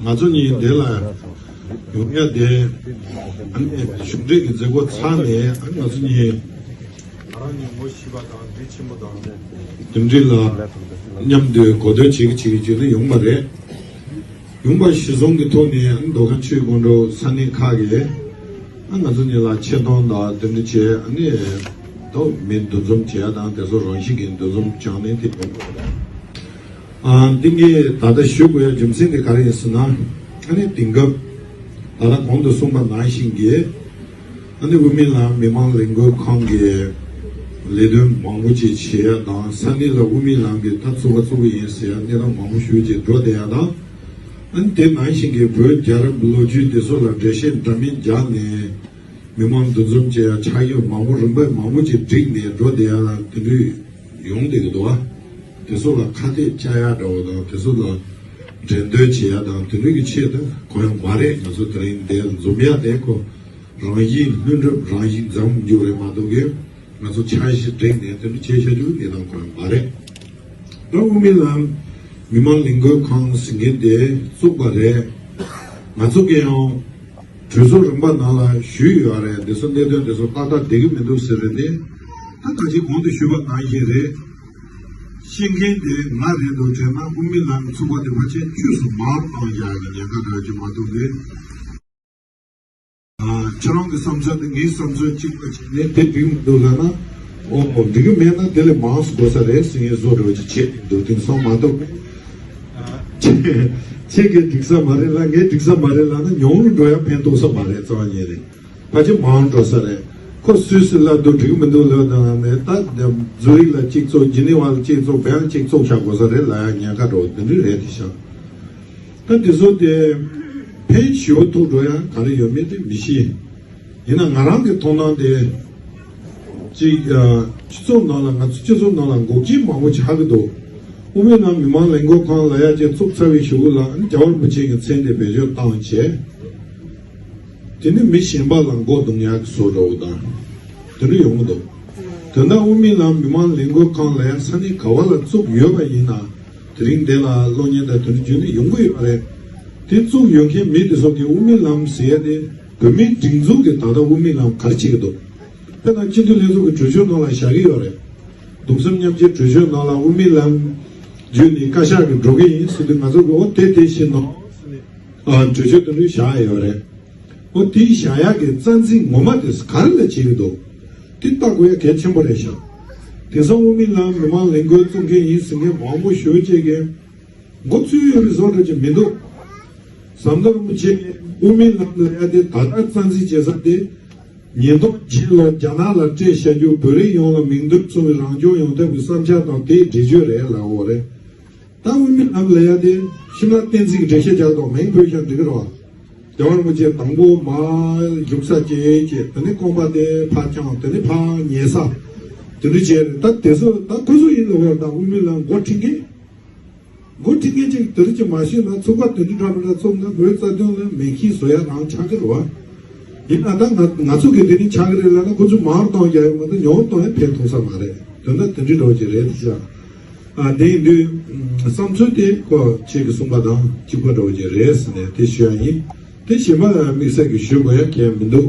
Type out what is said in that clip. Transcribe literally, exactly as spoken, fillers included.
ང་ཚོ་གཉིས་འདི་ལ་ཡོང་ཡ་དེ། ཨ་ནི་གཞུང་འབྲེལ་གྱི་མཛད་སྒོ་ཚར་ནས། ཨ་ནི་ང་ཚོ་གཉིས་ང་རང་ཉིད་ངོ་ཤེས་པ་དང་འདྲིས་ཆེན་པོ་དང་། དེ་འདྲ་ལ་མཉམ་དུ་གོ་བསྡུར་བྱེད་ཀྱི་བྱེད་ཀྱི་བྱེད་དུ་ཡོང་བ་རེད། ཡོང་བ་གཞི་བཟུང་གི་ཐོག་ནས། ཨ་ནི་མདོ་ཁམས་ཆུ་བཞི་སྒང་དྲུག་ས་གནས་ཁག་གིས། ཨ་ང་ཚོ་གཉིས་ལ་ཆེ་མཐོང་དང་དེ་འདྲ་བྱས། ཨ་ནི་ད་མི་འདུ་འཛོམས་བྱེད་ཡ་དང་དེ་ཚོ་རང་བཞིན་གྱི་འདུ་འཛོམས་བྱུང་ནས་དེ་ཡོང་བ་རེད། ཨ་འདི་ངས་ད་ལྟ་ཞུ་དགོས་ཡ་རྒྱུ་མཚན་དེ་ག་རེ་ཡིན་ཟེར་ན། ཨ་ནི་དེང་སྐབས་ད་ལྟ་གོང་དུ་གསུངས་པ་ནང་བཞིན་གྱི། ཨ་ནི་དབུ་མའི་ལམ་མི་མང་ལས་འགུལ་ཁང་གི་ལས་དོན་མང་པོ་ཅིག་བྱེད་ཡ་དང་། ས་གནས་ལ་དབུ་མའི་ལམ་གྱི་ད་ཚོགས་པ་བཙུགས་པ་ཡིན་ཟེར་ཡ་གནས་སྟངས་མང་པོ་ཞེ་པོ་ཅིག་འགྲོ་བསྡད་ཡ་དང་། ཨ་ནི་དེ་ནང་བཞིན་གྱི་བོད་རྒྱལ་རབས་ལོ་རྒྱུས་དེ་ཚོ་ལ་འགྲེལ་བཤད་འདྲ་མིན་རྒྱག་ནས། མི་མང་འདུ་འཛོམས་བྱེད་ཡ་ཆ་ཡོད་མང་པོ། རིམ་པ་མང་པོ་ཅིག་བསྒྲིགས་ནས་འགྲོ་བསྡད་ཡ་ལ་དེ་འདྲ་ཡོང་བསྡད་ཀྱི་འདུག་བ། དེ་ཚོ་ལ་ཁ་གཏད་བཅག་ཡ་འདྲ་བོ་དང་། དེ་ཚོ་ལ་འགྲན་བསྡུར་བྱེད་ཡ་དང་དེ་འདྲ་གི་ཆེད་དུ་གོ་ཡ་མ་རེད། ང་ཚོ་དེ་རིང་འདིར་འཛོམས་ཡ་དེ་ཁོ་རང་བཞིན་ལྷུན་གྲུབ་རང་བཞིན་འཛོམས་རྒྱུ་རེད་མ་གཏོགས་གི། ང་ཚོ་འཆར་གཞི་བསྒྲིགས་ནས་དེ་འདྲ་བྱས་བཞག་རྒྱུ་གནས་སྟངས་ཁོ་ཡང་མ་རེད། ད་དབུ་མའི་ལམ་མི་མང་ལས་འགུལ་ཁང་ཟེར་མཁན་དེ་བཙུགས་པ་རེད། ང་ཚོ་གིས་ཡང་གྲོས་ཚོགས་རིམ་པ་ནང་ལ་ཞུས་ཡོད་རེད། འདི་ཚོ་གནད་དོན་དེ་ཚོ་ཏག་ཏག་བསྡད་ཀྱི་མི་འདུག་ཟེར་རེད་དེ། ད་ད་ཅི་གོང་དུ་ཞུས་པ་ནང་བཞིན་རེད། ཤེས་མཁན་དེ་ང་རེད་འདུག་དྲན་ན། དབུ་མའི་ལམ་ཚུགས་པ་དེ་ཕལ་ཆེར་དཀྱུས་སུ་མང་བཏང་ཡག་གི་ཉེན་ཁ་འདྲ་ཅིག་མ་གཏོགས་མེད། ཨ། ཁྱེད་རང་གི་བསམ་ཚུལ་དེ་ངའི་བསམ་ཚུལ་གཅིག་པ་བྱས་ནས་དེ་འགྲིག་མི་འདུག་ལབ་ན། ཨོ་འགྲིག་གི་མེད་ན་དེ་ལས་མང་ཙམ་དགོས་ས་རེད་ཟེར་ངས་བཟོ་འདྲ་བོ་ཅིག་བྱས་འདུག་དེང་སང་མ་གཏོགས། ཁྱེད་ཁྱེད་ཀྱིས་འགྲིག་ས་མ་རེད་ལབ། ངས་འགྲིག་ས་མ་རེད་ལབ་ན་ཉུང་རུ་འགྲོ་ཡ་ཕན་ཐོགས་ས་མ་རེད། རྩ་བ་ཉིད་ནས་ཕལ་ཆེར་མང་འགྲོ་ས་རེད། ཁོ་སུད་སི་ལབ་འདུག་འགྲིག་མི་འདུག་ལབ་དང་ནས། ད་ཛུ་རིག་ལ་གཅིག་བཙུགས། ཇི་ནི་ཝ་ལ་གཅིག་བཙུགས། བྷན་གཅིག་བཙུགས་བཞག་དགོས་ས་རེད་ལབ་ཡ་ཉེན་ཁ་འདྲ་བོ་དེ་འདྲ་རེད་དེ་ཤག་ད་དེ་ཚོ་དེ་ཕན་ཞེ་པོ་ཐོགས་འགྲོ་ཡ་ག་རེ་ཡོད་མེད་དེ་མི་ཤེས། ཡིན་ན་ང་རང་གི་མཐོང་སྣང་དེ། གཅིག་ཨ། སྤྱི་ཚོགས་ནང་ལ། ང་ཚོ་སྤྱི་ཚོགས་ནང་ལ་འགོག་རྐྱེན་མང་པོ་ཆགས་ཀྱི་འདུག་དབུ་མའི་ལམ་མི་མང་ལས་འགུལ་ཁང་ལབ་ཡ་ཅིག་བཙུགས་ཚར་བའི་གཞུག་ལ། ཨ་ནི་རྒྱལ་བ་རིན་པོ་ཆེ་གི་མཚན་དེ་བེད་སྤྱོད་བཏང་བྱས། དེ་ནི་མི་གཞན་པ་ལ་མགོ་རྡུང་ཡག་གི་བཟོ་འདྲ་བོ་དང་དེ་འདྲ་ཡོང་གི་འདུག་དོན་དག་དབུ་མའི་ལམ་མི་མང་ལས་འགུལ་ཁང་ལ་ཡང་ས་གནས་ག་བ་ལ་བཙུགས་ཡོད་པ་ཡིན་ན། དེ་རིང་འདི་ལ་གློག་བརྙན་དང་དེ་འདྲ་བརྒྱུད་ནས་ཡོང་གི་ཡོད་པ་རེད། དེ་བཙུགས་ཡོད་མཁན་མི་དེ་ཚོ་གིས་དབུ་མའི་ལམ་ཟེར་ཡ་དེ་བོད་མིའི་སྒྲིག་འཛུགས་ཀྱིས་ད་ལྟ་དབུ་མའི་ལམ་ག་རེ་བྱེད་ཀྱི་འདུག་དཔེར་ན་སྤྱི་འཐུས་ལྷན་ཚོགས་ཀྱི་གྲོས་ཆོད་ནང་ལ་བཞག་གི་ཡོད་རེད། གདུང་སེམས་མཉམ་སྐྱེད་གྲོས་ཆོད་ནང་ལ་དབུ་མའི་ལམ་བརྒྱུད་ནས་བཀའ་ཤག་གིས་འགྲོ་གི་ཡིན་ཟེར་དུས། ང་ཚོ་གིས་འོ་དེ་དེ་བཞིན་ནོ། ཨ། གྲོས་ཆོད་དེ་འདྲ་བཞག་ཡོད་རེད། འོ་དེ་བཞག་ཡག་གི་རྩ་འཛིན་ངོ་མ་དེ་ག་རེ་ལ་བྱེད་ཀྱི་འདུག་དེ་ལྟ་དགོས་ཡ་གལ་ཆེན་པོ་རེད་ཤག་དེང་སང་དབུ་མའི་ལམ་མི་མང་ལས་འགུལ་བཙུགས་མཁན་ཡིན་ཟེར་མཁན་མང་པོ་ཞེ་པོ་ཅིག་གིས་མགོ་ཚོས་ཡོད་པའི་བཟོ་འདྲ་ཅིག་མི་འདུག་ཟམ་གདོང་རིན་པོ་ཆེ་གིས་དབུ་མའི་ལམ་ལབ་ཡ་དེ་ད་ལྟ་རྩ་འཛིན་བྱེད་ས་དེ། ཉིས་སྟོང་བརྒྱད་ལོར་རྒྱ་ནག་ལ་སྤྲད་བཞག་རྒྱུ། བོད་རིགས་ཡོངས་ལ་མིང་དོན་མཚུངས་པའི་རང་སྐྱོང་ཡོང་ཐབས་ཀྱི་བསམ་འཆར་དང་དེའི་འགྲེལ་བརྗོད་རེད་ལབ་ཡོད་རེད། ད་དབུ་མའི་ལམ་ལབ་ཡ་དེ་ཤིམ་ལ་བསྟན་འཛིན་གྱི་འགྲེལ་བཤད་རྒྱག་དང་མིང་བོས་ཀྱང་འགྲིག་གི་རེད་བ། རྒྱལ་བ་རིན་པོ་ཆེ་དང་པོ་མར་བཞུགས་ས་བྱས་བྱས། དེ་ནས་རྐང་པ་དེ་ཕར་བརྐྱངས། དེ་ནས་ཕར་ཉལ་ས་དེ་འདྲ་བྱས་རེད། ད་དེ་ཚོ་ད་ཁོ་ཚོ་ཡིན་ལབ་ཡ། ད་དབུ་མའི་ལམ་འགོ་ཁྲིད་མཁན། འགོ་ཁྲིད་མཁན་ཅིག་དེ་རིང་ཅིག་མ་ཤེས་ན། ཚོགས་པ་དེ་འདྲ་འདྲ་འདྲ་བཙུགས་ན་བོད་རྩ་དོན་ལ་མེ་ཁྱེར་བཟོ་ཡ་རང་ཆགས་ཀྱི་རེད་བ། ཡིན་ན་ད་ང་ང་ཚོ་གི་དེ་རིང་ཆགས་ཀྱི་རེད་ལབ་ན། ཁོ་ཚོས་མང་རུ་གཏོང་རྒྱུ་ཡོད་མ་གཏོགས་ཉུང་རུ་གཏོང་ཡ་ཕན་ཐོགས་ས་མ་རེད། དོན་དག་དེ་འདྲ་འདྲ་བོ་ཅིག་རེད་ཤག་ཨ། དེ་ཡིན་དུས་བསམ་ཚུལ་དེ་ཁོ་ཁྱེད་ཀྱིས་གསུངས་པ་དང་གཅིག་པ་འདྲ་བོ་ཅིག་རེད་ཟེར་ནས་དེ་ཞུ་ཡ་ཡིན། དེ་གཞན་པ་དམིགས་བསལ་གྱི་ཞུ་དགོས་ཡ་གང་ཡང་མི་འདུག